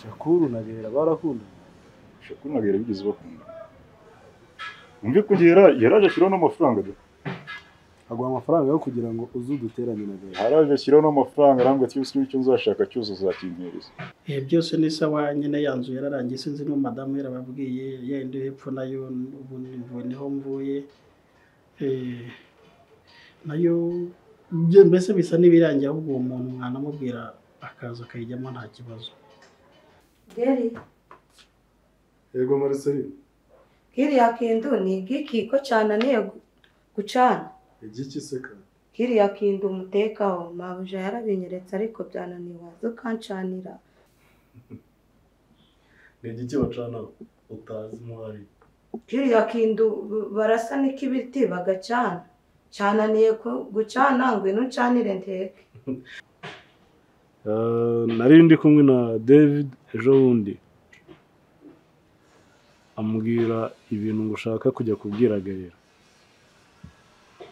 Shakuru na Gahera barakundana. Shakuru na Gahera bigeze bakundana. Umve kugera yaraje ashyiraho n'amafaranga da. Aguha amafaranga yo kugira ngo uze uduteranye na Gahera. Yaraje ashyiraho n'amafaranga arambwira ati icyo nzashaka cyose uzakimpereza. Byose ni sawa nyine yanzu yararangiye sinzi no madamu yarababwiye yenda hepfo nayo ubu niho mvuye. Nayo mbese bisa n'ibirangiye ahubwo uwo muntu mwanamubwira akaza akayijyamo nta kibazo. Geri. Yego Marcel. Kiriya kintu ni igiki ko cyananiye gucana? Igiki se kandi? Kiriya kintu umutekaho mabuja yarabinyeretse ariko byananiye waza ukancanira. Ni igiki bacana utazi muhari? Kiriya kintu barasa n'ikibiti bagacana. Cyananiye gucana ngwino uncanire nteke. Nari ndi kumwe na David ejo bundi amubwira ibintu ngo ushaka kujya kubwira Gahera.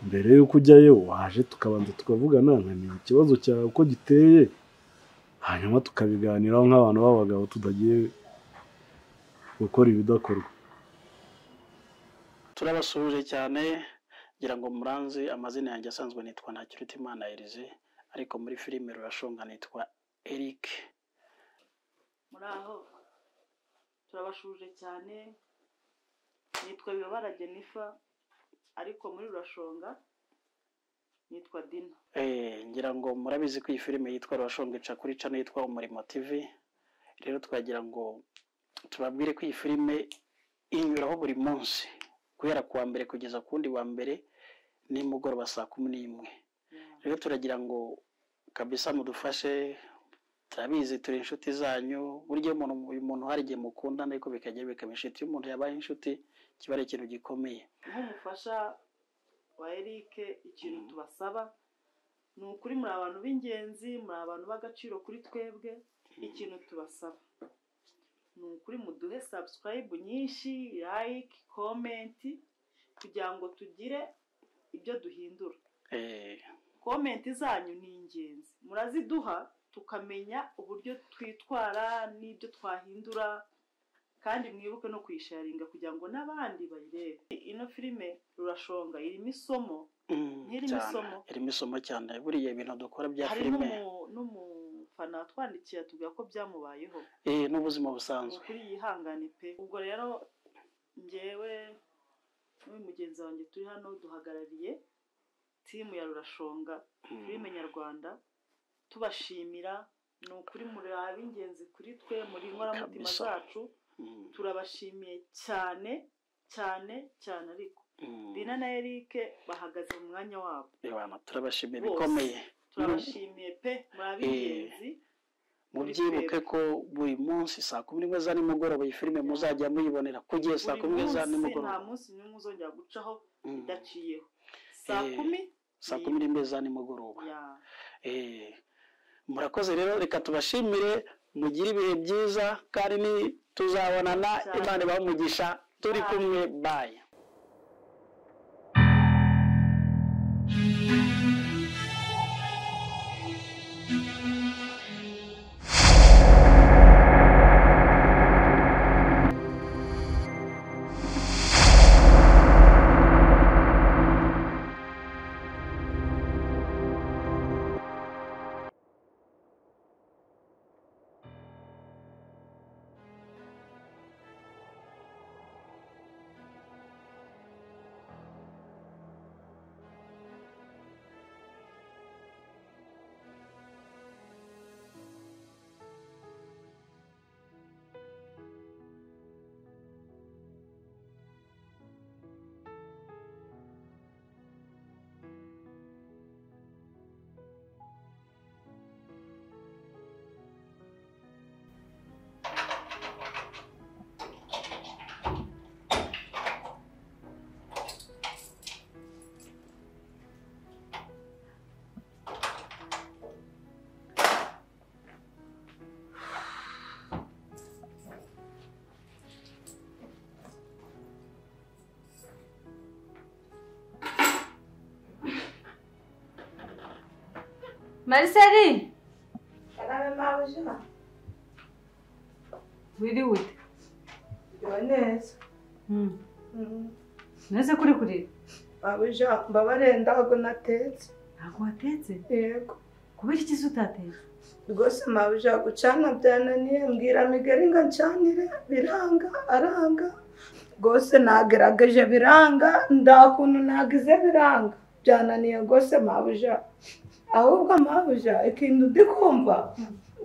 Mbere yuko ujyayo waje tukabanza tukavugana nkamenya ikibazo cyawe uko giteye, hanyuma tukabiganiraho nk'abantu b'abagabo tudagiye gukora ibidakorwa. Turabasuhuje cyane ngira ngo muranzi amazina yanjye asanzwe nitwa Ntakirutimana Elise, ariko muri filime Rurashonga nitwa Eric. Muraho, turabashuje cyane, nitwa Bibabara Jennifer, ariko muri Rurashonga nitwa Dina. Ngira ngo murabizi ko iyi filime yitwa Rurashonga ica kuri channel yitwa Umurimo TV. Rero twagira ngo tubabwire ko iyi filime inyuraho buri munsi guhera kuwa mbere kugeza kundi wa mbere nimugoroba saa 11. Rero turagira ngo kabisa mudufashe, turabizi turi inshuti zanyu, buryo uyu muntu hari igihe mukundana ariko bikagera bikaba inshuti. Iyo umuntu yabaye inshuti kiba ari ikintu gikomeye. Nk'umufasha wa Eric, ikintu tubasaba ni ukuri, muri abantu b'ingenzi, muri abantu b'agaciro kuri twebwe. Ikintu tubasaba ni ukuri muduhe subscribe nyinshi, like, comment, kugira ngo tugire ibyo duhindura. Comment zanyu ni ingenzi, muraziduha tukamenya uburyo twitwara n'ibyo twahindura, kandi mwibuke no kuyisharinga kugira ngo n'abandi bayirebe. Ino filime Rurashonga irimo isomo, irimo isomo cyane. Buriya ibintu dukora bya filime, n'umufana watwandikiye atubwira ko byamubayeho, n'ubuzima busanzwe. Kuri yihangane pe. Ubwo rero njyewe n'uyu mugenzi wanjye turi hano duhagarariye timu ya Rurashonga filime nyarwanda, tubashimira. Ni ukuri muri ab'ingenzi kuri twe, muri inkoramutima zacu, turabashimiye cyane cyane cyane. Ariko Dina na Eric bahagaze mu mwanya wabo. Turabashimiye bikomeye, turabashimiye pe, muri ab'ingenzi. Mubyibuke ko buri munsi saa 11 za nimugoroba iyi filime muzajya muyibonera ku gihe saa 11 za nimugoroba. Nta munsi n'umwe uzongera gucaho idaciyeho. Saa 10, saa 11 za nimugoroba. Murakoze rero, reka tubashimire, mugire ibihe byiza kandi ni tuzabonana. Imana ibahe umugisha, turi kumwe, bye. Marceli. Karame mabuja. Wiriwe ute? Neza. Neze kuri kurira? Mabuja mbabare ndago natetse. Ntago watetse? Yego. Kubera iki se utatetse? Rwose mabuja gucana byananiye, mbwira Migeri ngo ncanire biranga, aranga. Rwose nagerageje biranga, ndakuntu nagize biranga. Byananiye rwose mabuja. Ahubwo mabuja ikintu ndi kumva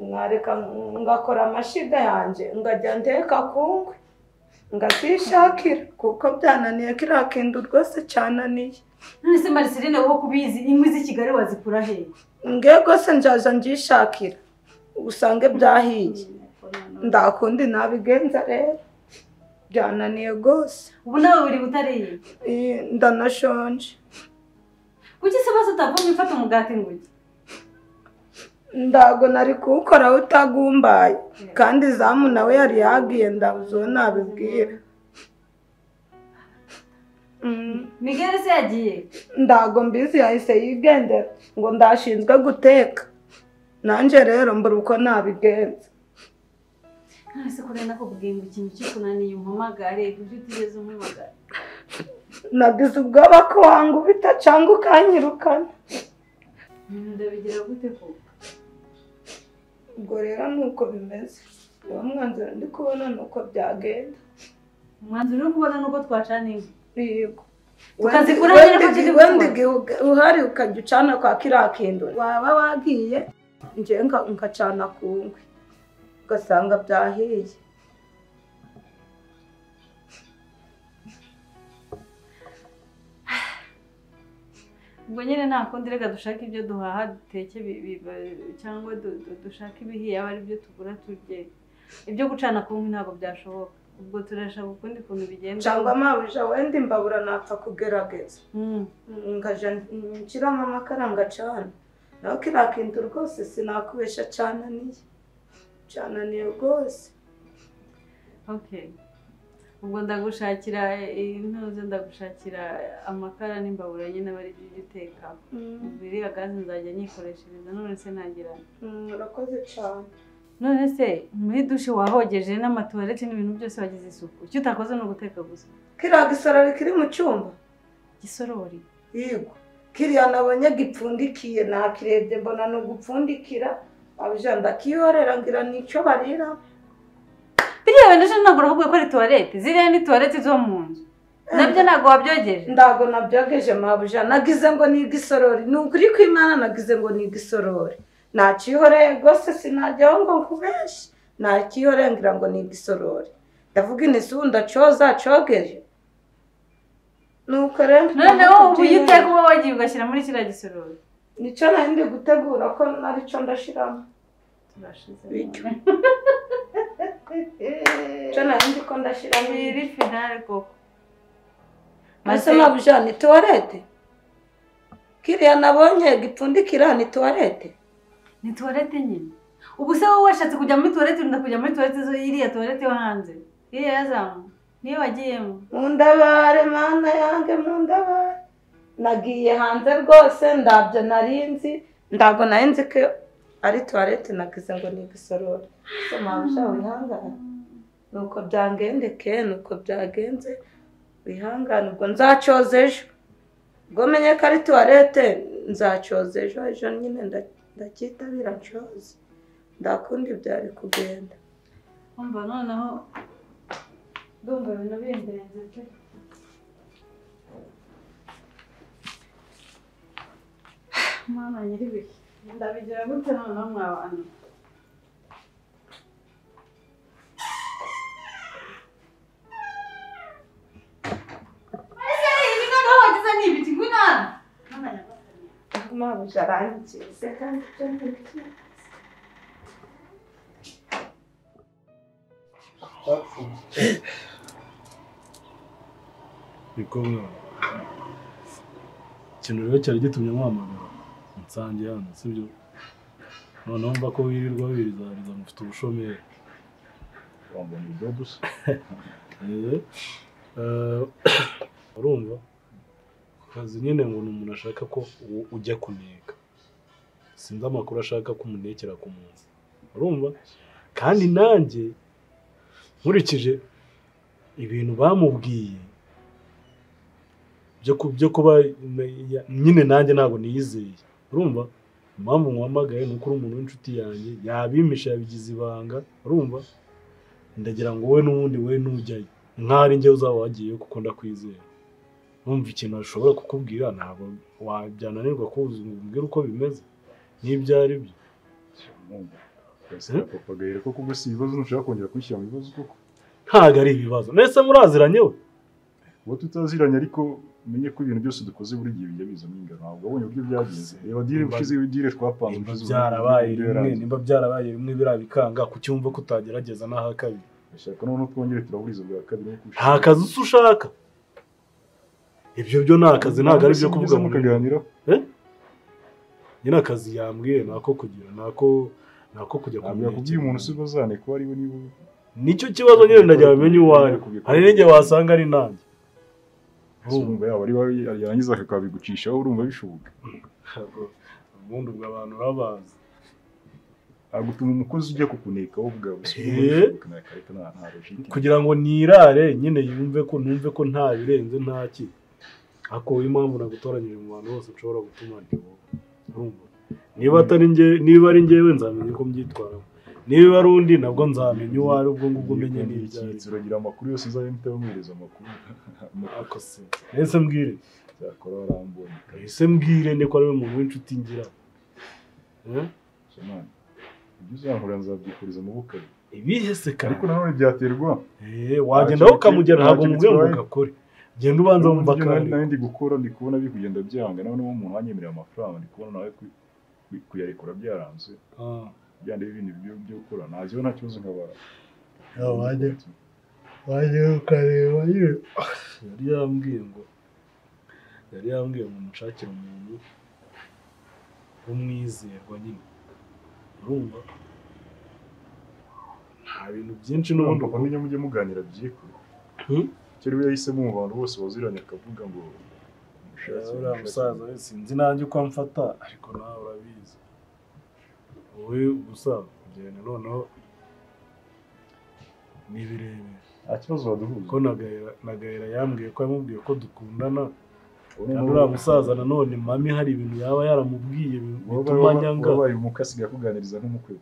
mwareka ngakora amashiga yanjye ngajya nteka ku nkwi ngatishakira kuko byananiye kiriya kintu rwose cyananiye. None se Marceline wowe kubizi inkwi z'i Kigali wazikura he? Nge rwose njaza njishakira usange byahiye, ndakundi nabigenza rero byananiye rwose. Ubu nawe uri butariye? Ndanashonje. Kuki se bose utavomye ufata umugati ngo urye? Ndago nari kuwukora utagumbaye kandi Zamu nawe yari yagiye ndabuzo nabibwira. Migeri se yagiye? Ndago mbizi yahise yigendera ngo ndashinzwe guteka, nanjye rero mbura uko nabigenza. None se ko nari nakubwiye ngo ikintu kikunaniye umpamagare, kuki utigeze umpamagara? Nagize ubwoba ko wangubita cyangwa ukanyirukana. Ndabigira gute koko? Ubwo rero nuko bimeze, uwo mwanzuro ndi kubona nuko byagenda. Umwanzuro uri kubona nuko twacana inkwi? Yego. Tukazikura nyine ko turi wenda igihe uhari ukajya ucana kwa kiriya kintu, waba wagiye njye nkacana ku nkwi ugasanga byahiye. Ubwo nyine nta kundi, reka dushake ibyo duhaha duteke cyangwa dushake ibihiye aba ari byo tugura turye. Ibyo gucana ku nkwi ntabwo byashoboka. Ubwo turashaka ukundi kuntu bigenda. Cyangwa mabuja wenda imbabura napfa kugerageza ngaja nshyiramo amakara ngacana, naho kiriya kintu rwose sinakubesha cyananiye, cyananiye rwose. Okay. Ubwo ndagushakira intuze, ndagushakira amakara n'imbabura nyine bari byo uteka. Iriya gaze nzajya nyikoreshereza. None se nagirana? Urakoze cyane. None se muri dushe wahogeje n'amatuwarete n'ibintu byose wagize isuku, icyo utakoze ni uguteka gusa. Kiriya gisorori kiri mu cyumba? Gisorori? Yego. Kiriya nabonye gipfundikiye, nakirebye mbona ni ugupfundikira, mabuja ndakihorera ngira nicyo barira. Biriya bintu ejo ntabwo uravuga ko ari tuwarete, ziriya ni tuwarete zo mu nzu. Nabyo ntabwo wabyogeje? Ntabwo nabyogeje mabuja, nagize ngo ni igisorori, ni ukuri kw'Imana nagize ngo ni igisorori. Nakihoreye rwose sinajyaho ngo nkubeshe, nakihoreye ngira ngo ni igisorori. Ndavuga inisi ubu ndacyoza cyogeje. Nuko rero noneho ubu iyo uteka uba wagiye ugashyira muri kiriya gisorori. Nicyo nari ndi gutegura ko naricyo ndashiramo. Turashize. Bityo. Icyo nari ndi ko ndashiramo iri finale koko. Ese mabuja ni tuwarete? Kiriya nabonye gipfundikira ni tuwarete? Ni tuwarete nyine. Ubu se wowe washatse kujya muri tuwarete urinda kujya muri tuwarete zo iriya tuwarete yo hanze? Iriya yazamu niyo wagiyemo? Mundabare mana yange mundabare. Nagiye hanze rwose ndabyo narinzi, ndago narinzi ko ari tuwarete nagize ngo ni igisorori. Se mabuja wihangane. Nuko byangendekeye, nuko byagenze, wihangane ubwo nzacyoza ejo. Ubwo menye ko ari tuwarete nzacyoza ejo, ejo nyine ndacyitabira ncyoze. Ndakundi byari kugenda. Umva noneho ndumva ibintu bindenze pe. Mama nyiribihe ndabigira gute noneho mwa bantu? Mabuja arangize kandi ibyo ngibyo. Niko mwana. Ikintu rero cyari gitumye muhamagara nsange hano, sibyo? Noneho mva ko wirirwa wirizariza mufite ubushomeri. Wambona ibyo gusa. Urumva? Kazi nyine ngo ni umuntu ashaka ko ujya kuneka. Sinzi amakuru ashaka ko umunekera ku muntu. Urumva? Kandi nanjye Nkurikije ibintu bamubwiye byo kuba nyine nanjye ntabwo niyizeye. Urumva? Impamvu nkuhamagaye ni uko uri umuntu w'inshuti yanjye, yabimisha yabigize ibanga, urumva? Ndagira ngo wowe n'ubundi we nujyayo nkaho ari njye uzaba wagiyeyo kuko ndakwizera. Numva ikintu ashobora kukubwira ntabwo wabyananirwa kuza ngo umbwire uko bimeze n'ibyo ari byo. Papa Gahera koko ubwo si ibibazo ntushaka kongera kunshyira mu bibazo koko? Ntabwo ari ibibazo. Nese muraziranye we? Uwo tutaziranye ariko umenye ko ibintu byose dukoze buri gihe bijya bizamo ingano. Ntabwo wabonye uburyo byagenze. Reba deal ushize, deal twapanze ushize. Byarabaye rimwe, nimba byarabaye rimwe birabikanga kuki wumva ko utagerageza n'aha kabiri? Ndashaka noneho twongere turahuriza bwa kabiri. Nta kazi usa ushaka. Ibyo byo ni akazi, ntabwo ari ibyo kuvuga mu kaganiro. Nyine akazi yambwiye nako kugira nako kujya kumenya. Kubwiye umuntu se bazane ko ari we niba nicyo kibazo nyine ndagira bamenye uwo ari. Hari n'igihe wasanga ari nanjye. Urumva yaba ari we yarangiza akabigucishaho, urumva bishoboka. Ubundi ubwo abantu urabazi. Agutuma umukozi ujya kukuneka wowe ubwawe bishoboka na karita nta logique. Kugira ngo nirare nyine yumve ko numve ko nta birenze nta ki. Ako impamvu nagutoranyije mu bantu bose nshobora gutuma ndi wowe. Urumva? Niba atari njye, niba ari njyewe nzamenye ko mbyitwaramo. Niba ari undi nabwo nzamenye uwo ari, ubwo ngubwo menye n'ibyo ari. Uragira amakuru yose nzajya mpita bamwohereza amakuru. Ako se. Ese mbwire. Cyakora warambonye. Ese mbwire nde ko ari we muntu w'inshuti ngira. Shemani, ibyo uzankora nzabyifuriza amaboko abiri. Ibihe se kandi? Ariko nanone byaterwa. Wagenda ukamugera ntabwo mubwiye ngo ugakore. Genda ubanza wumva kandi. Nari ndi gukora ndi kubona biri kugenda byanga, nawe niba umuntu wanyemerera amafaranga ndi kubona nawe kuyarekura byaranze. Byandi ibintu byo gukora ntaziho nta kibazo nkabara. Wajye ukareba nyine. Yari yambwiye ngo mushakire umuntu w'umwizerwa nyine. Urumva? Nta bintu byinshi n'ubundi papa menya mujye muganira byikure. Cyari we yahisemo mu bantu bose baziranye akavuga ngo uriya musaza we sinzi nanjye uko amfata ariko nawe urabizi. Wowe gusa kugenda noneho ni birebire. Nta kibazo waduhuza. Ko na Gahera yambwiye ko yamubwiye ko dukundana. Kandi uriya musaza nanone mami hari ibintu yaba yaramubwiye bituma nyanga. Wabaye umukasi akuganiriza nk'umukwe.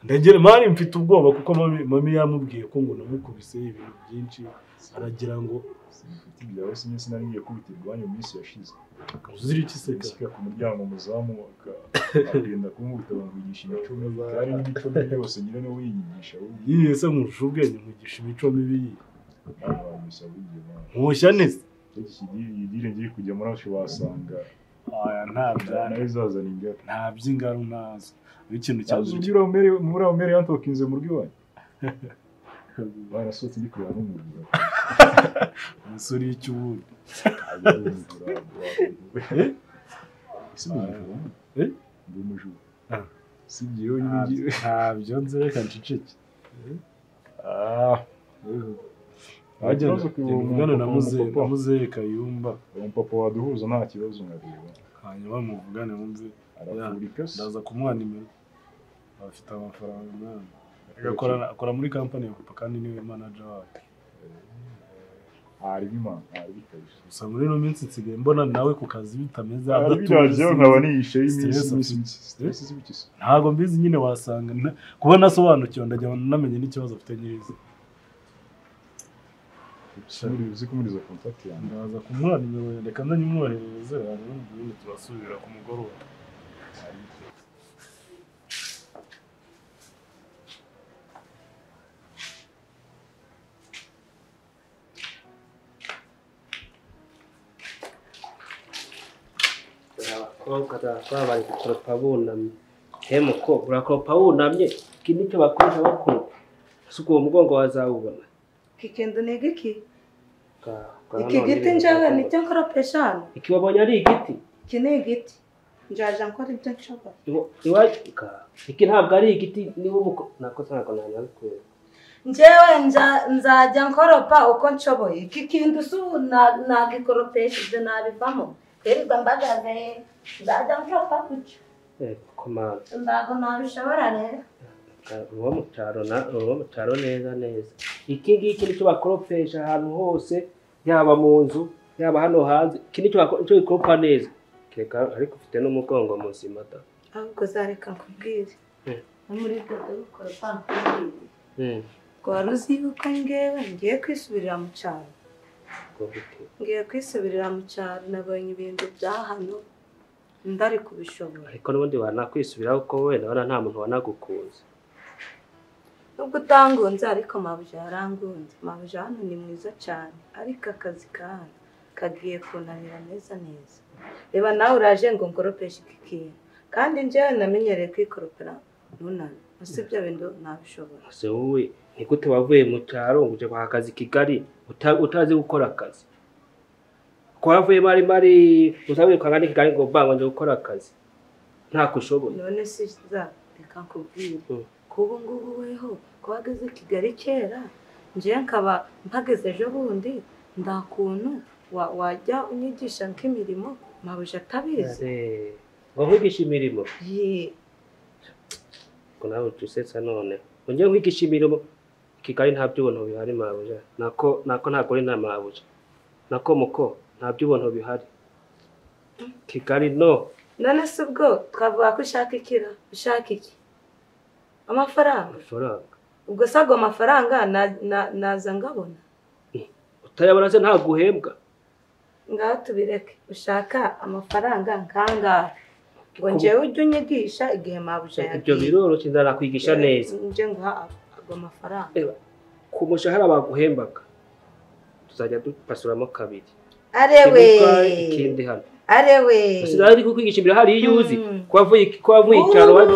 Ndagera mani mfite ubwoba kuko mami yamubwiye ko ngo namukubise ibintu byinshi aragira ngo simfite ibyawe sinye sinari ngiye kubitirwa mu minsi yashize. Uzira iki se ka ku muryango umuzamu akagenda kumubita bamwigisha imico mibi kandi n'imico mibi yose nyine niwe uyigisha. Yiye se nkurusha ubwenge nkugisha imico mibi. Nkushya neza. Iki deal ngiye kujya muri aho wasanga aya nta nayo izazana ingaro. Nta by'ingaro ntazo. Ikintu cyazo ugira muri aho mere yantokinze mu rwiwanyu. Barasohotse ndi kureba n'umujura. Umusore w'icyubundi. Ese ni umujura? Ndi umujura. Si njyewe nyine ngiye. Ntabyo nzi reka nceceke. Wagenda na muzehe Kayumba. Umupapa waduhuza nta kibazo nkareba. Hanyuma muvugane wumve. Arafurika se. Ndaza kumuha nimero. Afite amafaranga mwana. Akora muri company ya papa kandi niwe manager wayo. Ari bimana, ari bikabije. Gusa muri ino minsi nsigaye mbona nawe ku kazi bitameze adatuje. Nkaba niyishe iminsi stress z'ibikisi. Ntago mbizi nyine wasanga kuba nasobanukiwe ndajya namenye n'ikibazo afite nyirizi. Uzi kumuriza contact yanjye. Ndaza kumuha nimero reka ndanyimwoherereze hanyuma ubundi turasubira ku mugoroba. Abakobwa bari gukoropa bunamye. He mukobwa urakoropa wunamye, iki nicyo bakoresha bakoropa. Ese uwo mugongo wazawubona? Iki kintu ni igiki? Iki giti njyewe nicyo nkoropesha hano. Iki wabonye ari igiti? Iki ni igiti. Njaja nkora ibyo nshobora. Iki ntabwo ari igiti niba nakoze ntabwo nabikwereka. Njyewe nzajya nkoropa uko nshoboye. Iki kintu si ubu nagikoropesha ibyo nabivamo. Rero mbagaze nzajya nkoropa gutyo. Komanda. Ntabwo nabishobora rero. Uwo mu cyaro na uwo mu cyaro neza neza. Iki ngiki nicyo bakoropesha ahantu hose, yaba mu nzu, yaba hano hanze. Iki nicyo nicyo bikoropa neza. Kereka ariko ufite n'umugongo muzima da. Ahubwo zareka nkubwire. No muri ibyo byo gukoropa nkubwire. Wari uzi yuko ngewe ngiye kwisubirira mu cyaro. Ngiye kwisubirira mu cyaro, nabonye ibintu bya hano ndari kubishobora. Ariko n'ubundi wanakwisubiraho ko we ndabona nta muntu wanagukunze. Nubwo utangunze ariko mabuja yarangunze. Mabuja hano ni mwiza cyane, ariko akazi ka hano kagiye kunanira neza neza. Reba nawe uraje ngo ngoropeshe iki kintu, kandi njyewe namenyereye kwikoropera nunamye. Ese ibyo bintu nabishobora. Ese wowe ni gute wavuye mu cyaro ngo uje guhaha akazi i Kigali utazi gukora akazi? Ko wavuye mari mari utabiruka ni Kigali ngo banga nje gukora akazi ntako ushoboye. None se za reka nkubwire, kubu ngubu weho ko wageze Kigali kera, nje nkaba mpageze ejo bundi, ndakuntu wajya unyigisha nk'imirimo mabuja atabizi. Ngo nkwigisha imirimo? Ko nawe usetsa none ngiye nkwigisha imirimo Kigali nta by'ubuntu bihari mabuja, nako ntabwo ari na mabuja, nako muko nta by'ubuntu bihari Kigali no. None se ubwo twavuga ko ushaka ikira, ushaka iki? Amafaranga. Amafaranga. Ubwo se ago mafaranga naza ngabona? Utayabona se ntabwo uhembwa. Ngaho tubireke, ushaka amafaranga nkangahe? Ngo njyewe ujye unyigisha igihe mabuja yagiye. Ibyo biroroshye nzanakwigisha neza. Nje nguha ago mafaranga. Ku mushahara baguhembaga tuzajya dupasuramo kabiri. Arewe. Ikindi hano. Arewe. Sinari kukwigisha imbere hari iyo uzi. Ko wavuye icyaro waje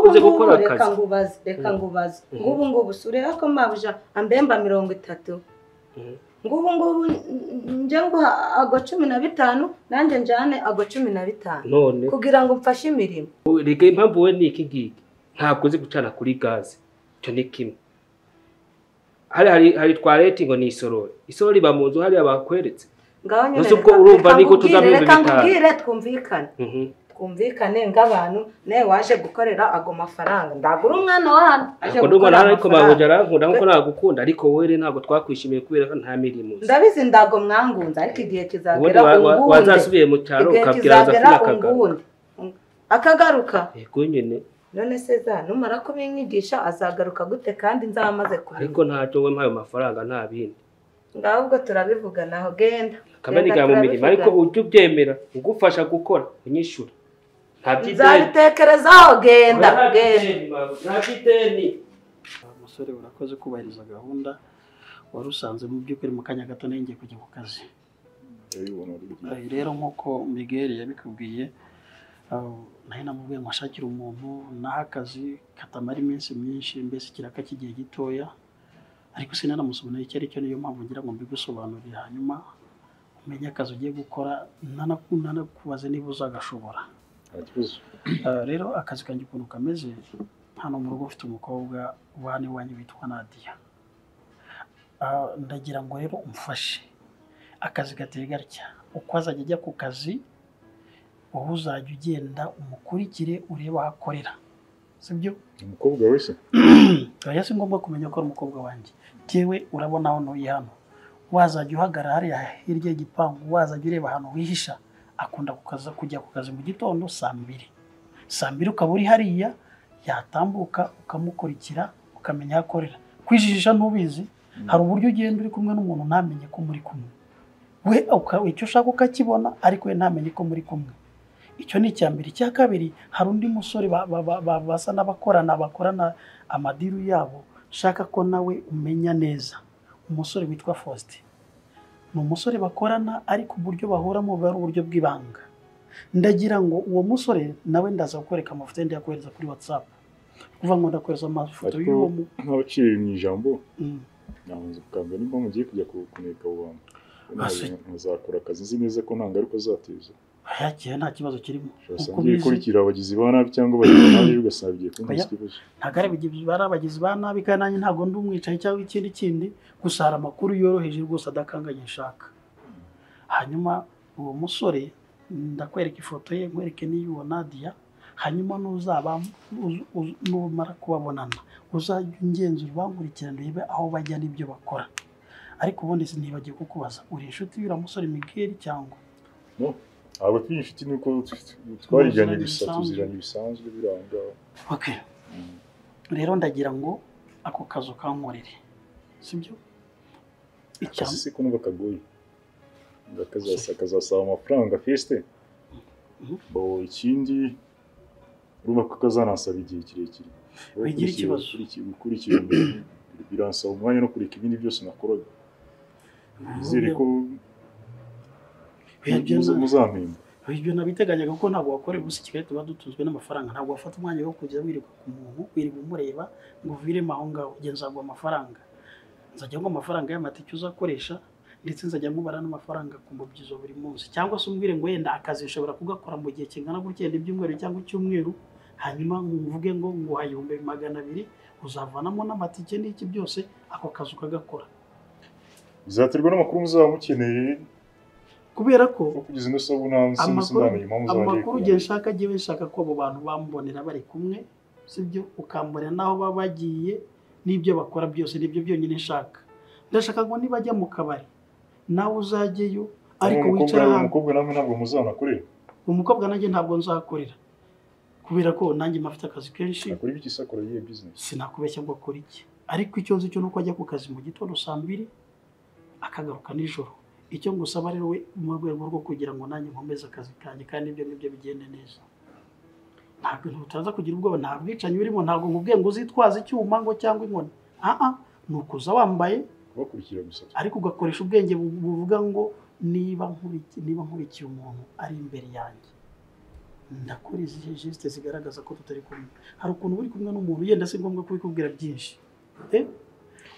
uze gukora akazi. Reka ngubaze, reka ngubaze. Ngubu ngubu sureba ko mabuja ambemba 30. Ngubu ngubu nje nguha ago 15 nanjye njane ago 15. None kugira ngo mfashe imirimo. Reka impamvu we ni iki ngiki. Ntabwo uzi gucana kuri gaze. Cyo ni kimwe. Hari toilette ngo ni isorori. Isorori ba mu nzu hari abakweretse. Ngaho nyine ubwo urumva niko tuzamenya bitanu. Reka nkubwire twumvikane. Twumvikane ng'abantu nawe waje gukorera ago mafaranga. Ndagura umwana wa hano. Aje gukora ariko mabuja arankunda nkuko nagukunda, ariko wowe rero ntabwo twakwishimiye kubera ko nta mirimo. Ndabizi ndago mwangunze, ariko igihe kizagera ungunde. Wazasubiye mu cyaro ukabwira Zafina akagaruka. Akagaruka? Yego nyine. None se za numara kubinyigisha azagaruka gute kandi nzamaze kubimenya? Ariko ntacyo we mpayo mafaranga nta bindi. Ngahubwo turabivuganaho genda. Kameniga mu mirimo ariko ujye ubyemera ugufasha gukora unyishura. Nta by'ideni. Nzabitekerezaho genda genda. Nta by'ideni. Umusore urakoze kubahiriza gahunda wari usanze mu by'ukuri mu kanya gato ngiye kujya ku kazi. Rero nkuko Miguel yabikubwiye, nahe namubwiye ngo ashakire umuntu naha akazi katamara iminsi myinshi, mbese ikiraka cy'igihe gitoya. Ariko sinanamusobanuriye icyo aricyo, niyo mpamvu ngira ngo mbigusobanurire hanyuma umenye akazi ugiye gukora, nanakubaze niba uzagashobora. Rero akazi kanjye ukuntu kameze, hano mu rugo mfite umukobwa wani wanyu witwa Nadia. Ndagira ngo rero umfashe. Akazi gateye gatya, uko azajya ajya ku kazi wowe uzajya ugenda umukurikire urebe aho akorera. Sibyo? Umukobwa wese? Oya, si ngombwa kumenya ko ari umukobwa wanjye. Jewe urabona aho ntuye hano. Wazajya uhagarara hariya hirya y'igipangu, wazajya ureba ahantu wihisha. Akunda kujya ku kazi mu gitondo saa mbiri. Saa mbiri ukaba uri hariya, yatambuka ukamukurikira ukamenya aho akorera. Kwijijisha ntubizi, hari uburyo ugenda uri kumwe n'umuntu ntamenye ko muri kumwe. We icyo ushaka ukakibona ariko we ntamenye ko muri kumwe. Icyo ni icya mbere. Icya kabiri, hari undi musore basa n'abakorana bakorana amadiru yabo, shaka ko nawe umenya neza. Umusore witwa Faustin. Ni umusore bakorana ariko uburyo bahuramo buba ari uburyo bw'ibanga. Ndagira ngo uwo musore nawe ndaza kukwereka amafoto ye, ndayakohereza kuri WhatsApp. Kuva ngo ndakohereza amafoto y'uwo nk'abaciye mu ijambo. Nabanza kukambira nimba mugiye kujya kuneka abo bantu. Muzakora akazi nzi neza ko nta ngaruka azateza. Yakiye nta kibazo kirimo. Uko bikurikira abagizi ba nabi cyangwa abagizi ba nabi ugasaba bigiye kunteza ikibazo. Ntabwo ari abagizi ba nabi kandi nanjye ntabwo ndi umwicaye cyangwa ikindi kindi, gusa hari amakuru yoroheje rwose adakanganye nshaka. Hanyuma uwo musore ndakwereka ifoto ye, nkwereke n'iy'uwo Nadia, Hanyuma nuzaba numara kubabonana uzajya ungenzura ubankurikirane urebe aho bajya n'ibyo bakora. Ariko ubundi sinibagiwe kukubaza, uri inshuti y'uriya musore Miguel cyangwa? No, ntabwo turi inshuti, nuko twariganye gusa, tuziranye bisanzwe biranga. Okay. Rero ndagira ngo ako kazu kankorere, sibyo? Akazi se ko numva kagoye, kazasaba amafaranga feste. Bo ikindi urumva ko kazanasaba igihe kirekire. Wigira ikibazo. Gukurikira biransaba umwanya no kureka ibindi byose nakoraga. Nizere ko muzampemba. Ibyo nabiteganyaga kuko ntabwo wakorera ubusa i Kigali, tuba dutunzwe n'amafaranga. Ntabwo wafata umwanya wo kujya wirirwa ku muntu, wirirwa umureba ngo uviremo aho ngaho. Njye nzaguha amafaranga, nzajya nguha amafaranga y'amatike uzakoresha, ndetse nzajya nkubara n'amafaranga ku mubyizo buri munsi. Cyangwa se umbwire ngo wenda akazi ushobora kugakora mu gihe kingana gutya, yenda ibyumweru cyangwa icyumweru, hanyuma mvuge ngo nguhaye 200,000 uzavanamo n'amatike n'iki byose, ako kazi ukagakora. Bizaterwa n'amakuru muzaba mukeneye, kubera ko amakuru ugiye nshaka, agiye nshaka ko abo bantu bambonera bari kumwe, sibyo? Ukambonera n'aho baba bagiye n'ibyo bakora byose, nibyo byonyine nshaka. Ndashaka ngo nibajya mu kabari nawe uzajyeyo, ariko wicara hano. Umukobwa namwe ntabwo muzanakorera? Umukobwa nanjye ntabwo nzakorera, kubera ko nanjye mfite akazi kenshi. Akora ibiki se? Akora iyihe business? Sinakubeshya ngo akora iki, ariko icyo nzi cyo nuko ajya ku kazi mu gitondo saa 2 akagaruka nijoro. Icyo ngusaba rero we, mu rwego rwo kugira ngo nanjye nkomeze akazi kanjye kandi ibyo ngibyo bigende neza, ntabwo utaza kugira ubwoba, nta bwicanyi urimo, ntabwo nkubwiye ngo uzitwaze icyuma ngo cyangwa inkoni. Ni ukuza wambaye kubakurikira gusa, ariko ugakoresha ubwenge buvuga ngo niba nkurikiye umuntu ari imbere yanjye, ndakora izi geste zigaragaza ko tutari kumwe. Hari ukuntu uri kumwe n'umuntu yenda si ngombwa kubikubwira byinshi,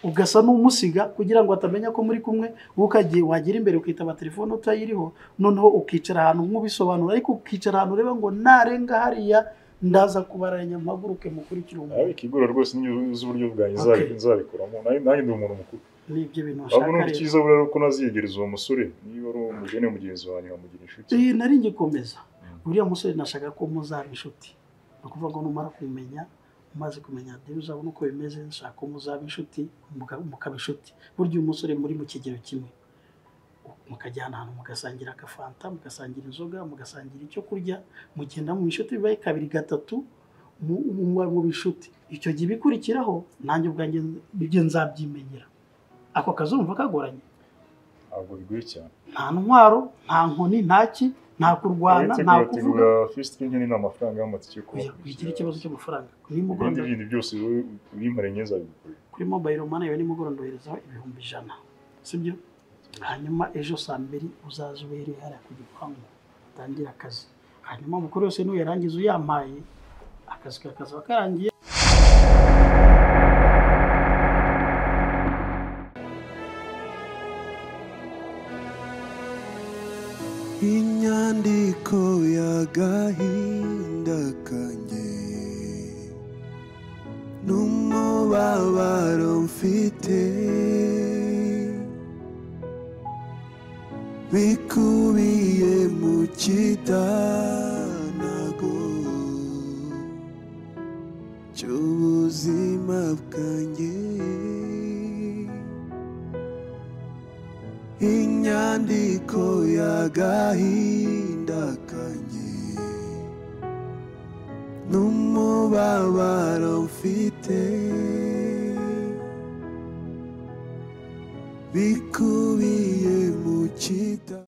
ugasa n'umusiga kugira ngo atamenya ko muri kumwe, ukagiye wagera imbere ukitaba telefone utayiriho, noneho ukicara ahantu nk'ubisobanura, ariko ukicara ahantu ureba ngo narenga hariya ndaza kubaranya mpaguruke mukurikire umuntu. Ikigora rwose niyo uburyo bwanjye nzabikoramo, nanjye ndi umuntu mukuru. Nibyo bintu nshaka rero. Icyiza buriya ko naziyegereza uwo musore, niba ari umujene mugenzi wanjye nkamugira inshuti. Nari ngikomeza. Uriya musore nashaka ko muzaba inshuti. Ni ukuvuga ngo numara kumenya, umaze kumenya rero uzabona uko bimeze, nshaka ko muzaba inshuti, mukaba inshuti. Burya uyu musore muri mu kigero kimwe, mukajyana ahantu mugasangira agafanta, mugasangira inzoga, mugasangira icyo kurya, mugenda mu inshuti bibaye kabiri gatatu mu inshuti. Icyo gihe bikurikiraho nanjye ubwanjye ibyo nzabyimenyera. Ako kazi urumva kagoranye? Ntabwo bigoye cyane. Nta ntwaro, nta nkoni, nta ki, nta kurwana, nta kuvuga. First nyine ni amafaranga y'amatike yo kubakurikira. Wigira ikibazo cy'amafaranga. Ibindi bintu byose ubimpare nke nzabigukorera. Kuri mobile money yawe nimugoroba ndoherezaho 100,000. Sibyo? Hanyuma ejo saa 2 uzaza ubereye hariya ku gipangu utangire akazi. Hanyuma amakuru yose nuyarangiza uyampaye, akazi kakazaba karangiye. Inyandiko y'agahinda kanjye n'umubabaro mfite bikubiye mu kidanago cy'ubuzima bwanjye. Inyandiko y'agahinda kanjye n'umubabaro mfite bikubiye